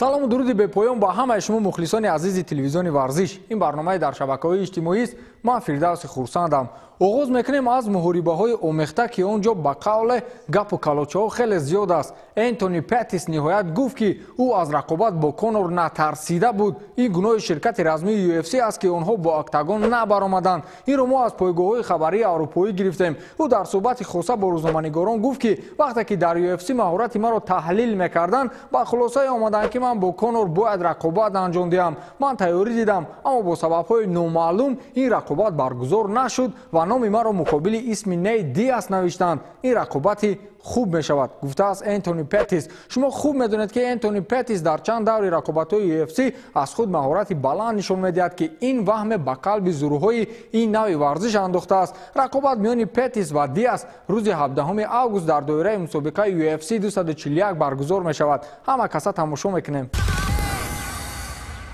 Салому дуруди бепоён ба ҳамаи шумо мухлисони азизи телевизиони варзиш. Ин барномаи дар шабакаҳои иҷтимоӣ аст. Ман Фирдавси Хурсандам. Оғоз мекунем аз муҳорибаҳои омехта, ки он ҷо ба қавле гапу калочаҳо хеле зиёд аст. Энтони Петтис ниҳоят гуфт, ки ӯ аз рақобат бо Конор натарсида буд. Ин гуноҳи ширкати размии UFC аст, ки онҳо бо октагон набаромаданд. Инро мо аз пойгоҳҳои хабарии аврупоӣ гирифтем. Ӯ дар суҳбати хоса бо рӯзноманигорон гуфт, ки вақте ки дар UFC маҳорати маро таҳлил мекарданд, ба хулосае омаданд, ки ман бо Конор бояд рақобат анҷом диҳам. Ман тайёрӣ дидам, аммо бо сабабҳои номаълум ин рақобат баргузор нашуд ва номи маро муқобили исми Нейт Диас навиштанд. Ин рақобати хуб мешавад, гуфтааст Энтони Петтис. Шумо хуб медонед, ки Энтони Петтис дар чанд даври рақобатҳои UFC аз худ маҳорати баланд нишон медиҳад, ки ин ваҳме ба қалби зуруҳои ин нави варзиш андохтааст. Рақобат миёни Петтис ва Диас рӯзи 17 август дар доираи мусобиқаи UFC 241 баргузор мешавад. Ҳама каса тамошо мекунем.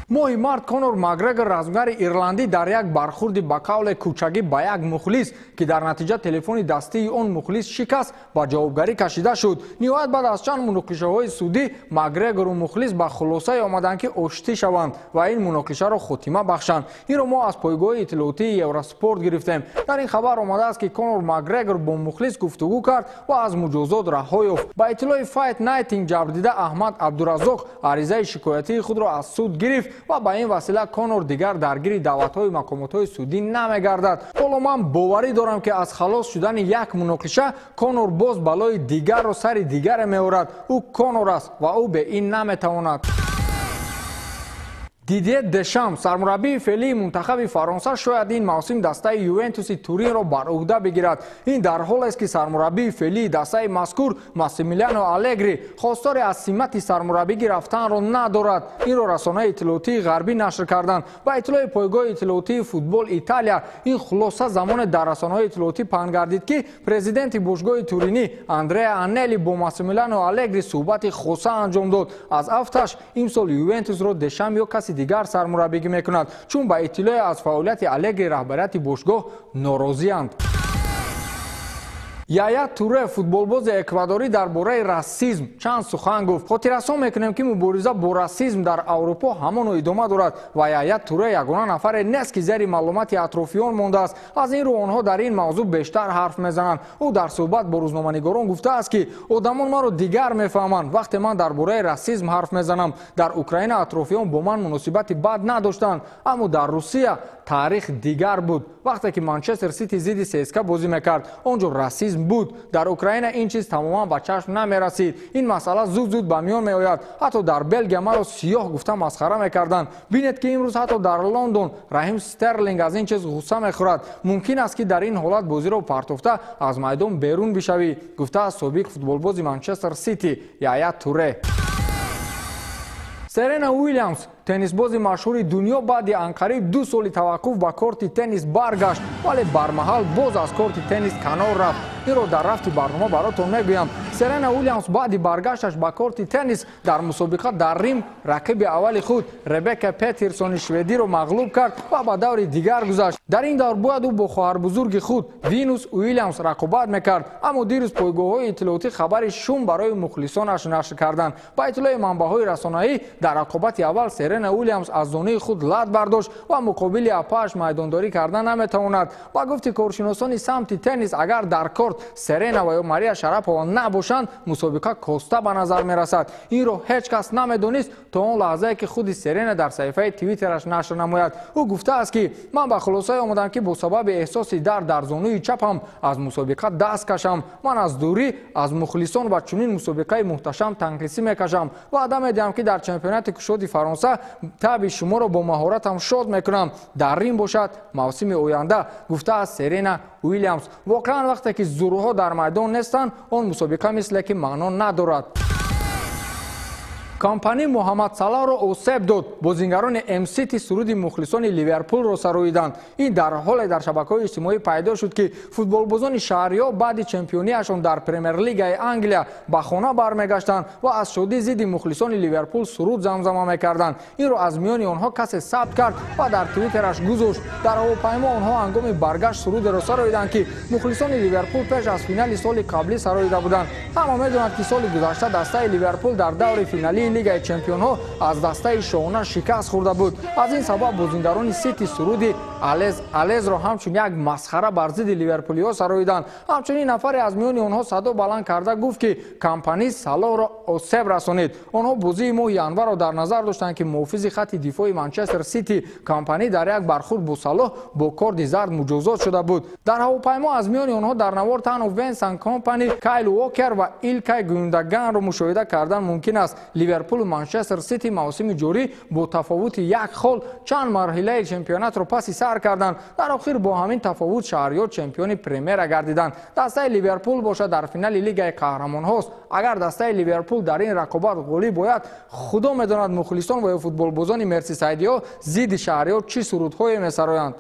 Моҳи март Конор Макгрегор, размгари ирландӣ, дар як бархурди ба қавле кӯчагӣ ба як мухлис, ки дар натиҷа телефони дастии он мухлис шикаст, ба ҷавобгарӣ кашида шуд. Ниҳоят баъд аз чанд муноқишаҳои судӣ Макгрегору мухлис ба хулосае омаданд, ки оштӣ шаванд ва ин муноқишаро хотима бахшанд. Инро мо аз пойгоҳи иттилоотии Евроспорт гирифтем. Дар ин хабар омадааст, ки Конор Макгрегор бо мухлис гуфтугӯ кард ва аз муҷозот раҳо ёфт. Ба иттилои Fight Nighting, ҷабрдида Аҳмад Абдураззоқ аризаи шикоятии худро аз суд гирифт ва ба ин васила Конор дигар даргири даъватҳои мақомотҳои судӣ намегардад. Ҳоло ман боварӣ дорам, ки аз халос шудани як муноқиша Конор боз балои дигарро сари дигаре меорад. Ӯ Конор аст ва ӯ бе ин наметавонад. Дидье Дешам, сармураббии феълии мунтахаби Фаронса, шояд ин мавсим дастаи Ювентуси Туринро бар ӯҳда бигирад. Ин дар ҳолест, ки сармураббии феълии дастаи мазкур Массимилиано Алегри хостори аз симати сармураббигӣ рафтанро надорад. Инро расонаи иттилоотии ғарбӣ нашр карданд. Ба иттилои пойгоҳи иттилоотии Футбол Италия, ин хулоса замоне дар расонаҳои иттилоотӣ паҳн гардид, ки президенти бошгоҳи Туринӣ Андреа Аннели бо Массимилиано Алегри суҳбати хоса анҷом дод. Аз афташ имсол Ювентусро Дешам ё каси дигар сармураббигӣ мекунад, чун ба иттилои аз фаъолияти Алегри раҳбарияти бошгоҳ норозианд. Яя Туре, футболбози эквадорӣ, дар бораи расизм чанд сухан гуфт. Хотиррасон мекунем, ки мубориза бо расизм дар Аврупо ҳамоно идома дорад ва Яя Туре ягона нафаре нест, ки зери маълумоти атрофиён мондааст. Аз ин рӯ онҳо дар ин мавзӯъ бештар ҳарф мезананд. Ӯ дар суҳбат бо рӯзноманигорон гуфтааст, ки одамон маро дигар мефаҳманд, вақте ман дар бораи расизм ҳарф мезанам. Дар Украина атрофиён бо ман муносибати бад надоштанд, аммо дар Русия таърих дигар буд. Вақте ки Манчестер Сити зидди ЦСКА бозӣ мекард, он ҷо расизм буд. Дар Украина ин чиз тамоман ба чашм намерасид. Ин масъала зуд-зуд ба миён меояд. Ҳатто дар Белгия маро сиёҳ гуфта масхара мекарданд. Бинед, ки имрӯз ҳатто дар Лондон Раҳим Стерлинг аз ин чиз ғусса мехӯрад. Мумкин аст, ки дар ин ҳолат бозиро партофта аз майдон берун бишавӣ, гуфтааст собиқ футболбози Манчестер Сити Яя Туре. Серена Уильямс, теннисбози машҳури дунё, баъди анқариб 2 соли таваққуф ба корти теннис баргашт, вале бармаҳал боз аз корти теннис канор рафт. Инро дар рафти барнома баротон мегӯям. Серена Уильямс баъди баргашташ ба корти теннис дар мусобиқа дар Рим рақиби аввали худ Ребека Петерсони шведиро мағлуб кард ва ба даври дигар гузашт. Дар ин давр бояд ӯ бо хоҳарбузурги худ Винус Уильямс рақобат мекард, аммо дирӯз пойгоҳҳои иттилоотӣ хабари шум барои мухлисонаш нашр карданд. Ба иттилои манбаъҳои расонаӣ, дар рақобати аввал Серена Уильямс аз зонуи худ лат бардошт ва муқобили апааш майдондорӣ карда наметавонад. Ба гуфти коршиносони самти теннис, агар дар корт Серена ва ё Мария Шарапова набошанд, мусобиқа коста ба назар мерасад. Инро ҳеҷ кас намедонист то он лаҳзае, ки худи Серена дар саҳифаи Твиттераш нашр намояд. Ӯ гуфтааст, ки ман ба хулосае омадам, ки бо сабаби эҳсоси дард дар зонуи чапам аз мусобиқа даст кашам. Ман аз дурӣ аз мухлисон ва чунин мусобиқаи муҳташам танқисӣ мекашам. Ваъда медиҳам, ки дар чемпионати кушоди Фаронса таби шуморо бо маҳоратам шод мекунам. Дар Рим бошад мавсими оянда, гуфтааст Серена Уильямс. Воқеан вақте ки зурҳо дар майдон нестанд, он мусобиқа мисле ки маъно надорад. Компани Муҳаммад Салаҳро осеб дод. Бозингарони М-Сити суруди мухлисони Ливерпулро сароиданд. Ин дар ҳоле дар шабакаҳои иҷтимоӣ пайдо шуд, ки футболбозони шаҳриҳо баъди чемпионияшон дар Премер-лигаи Англия ба хона бармегаштанд ва аз шодӣ зидди мухлисони Ливерпул суруд замзама мекарданд. Инро аз миёни онҳо касе сабт кард ва дар Твиттераш гузошт. Дар ҳавопаймо онҳо ҳангоми баргашт сурудеро сароиданд, ки мухлисони Ливерпул пеш аз финали соли қаблӣ сароида буданд. Ҳама медонанд, ки соли гузашта дастаи Ливерпул дар даври финалии Лигаи Чемпионҳо аз дастаи шоҳона шикаст хӯрда буд. Аз ин сабаб бозингарони Сити суруди «Алез, Алез»-ро ҳамчун як масхара бар зидди ливерпулиҳо сароиданд. Ҳамчунин нафаре аз миёни онҳо садо баланд карда гуфт, ки Компани Салоҳро осеб расонид. Онҳо бозии моҳи январро дар назар доштанд, ки муҳофизи хатти дифои Манчестер Сити Компани дар як бархӯрд бо Салоҳ бо корди зард муҷозот шуда буд. Дар ҳавопаймо аз миёни онҳо дар навор танҳо Венсан Компани, Кайл Уокер ва Илкай Гюндаганро мушоҳида кардан мумкин аст. Ливерпулу Манчестер Сити мавсими ҷорӣ бо тафовути як хол чанд марҳилаи чемпионатро паси сар карданд. Дар охир бо ҳамин тафовут шаҳриёр чемпиони Премера гардиданд. Дастаи Ливерпул бошад, дар финали Лигаи Қаҳрамонҳост. Агар дастаи Ливерпул дар ин рақобат ғолиб ояд, худо медонад, мухлисон ва ё футболбозони мерсисайдиҳо зидди шаҳриёр чӣ сурудҳое месароянд.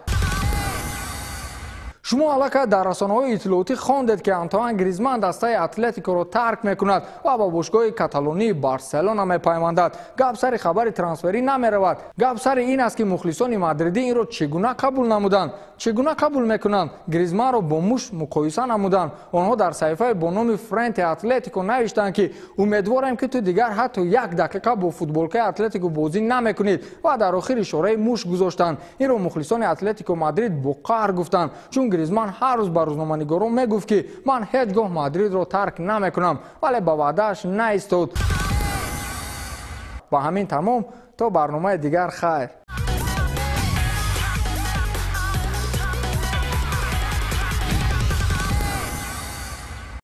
Шумо аллакай дар расонаҳои иттилоотӣ хондед, ки Антуан Гризман дастаи Атлетикоро тарк мекунад ва ба бошгоҳи каталонии Барселона мепаймондад. Гап сари хабари трансферӣ намеравад. Гап сари ин аст, ки мухлисони мадридӣ инро чӣ гуна қабул намуданд, чӣ гуна қабул мекунанд. Гризманро бо муш муқоиса намуданд. Онҳо дар саҳифаи бо номи Френте Атлетико навиштанд, ки умедворем, ки ту дигар ҳатто як дақиқа бо футболкаи Атлетико бозӣ намекунед, ва дар охир ишораи муш гузоштанд. Инро мухлисони Атлетико Мадрид бо қаҳр гуфтанд, чун Гризман ҳар рӯз ба рӯзноманигорон мегуфт, ки ман ҳеҷ гоҳ Мадридро тарк намекунам, вале ба ваъдааш наистод. Ба ҳамин тамом. То барномаи дигар хайр.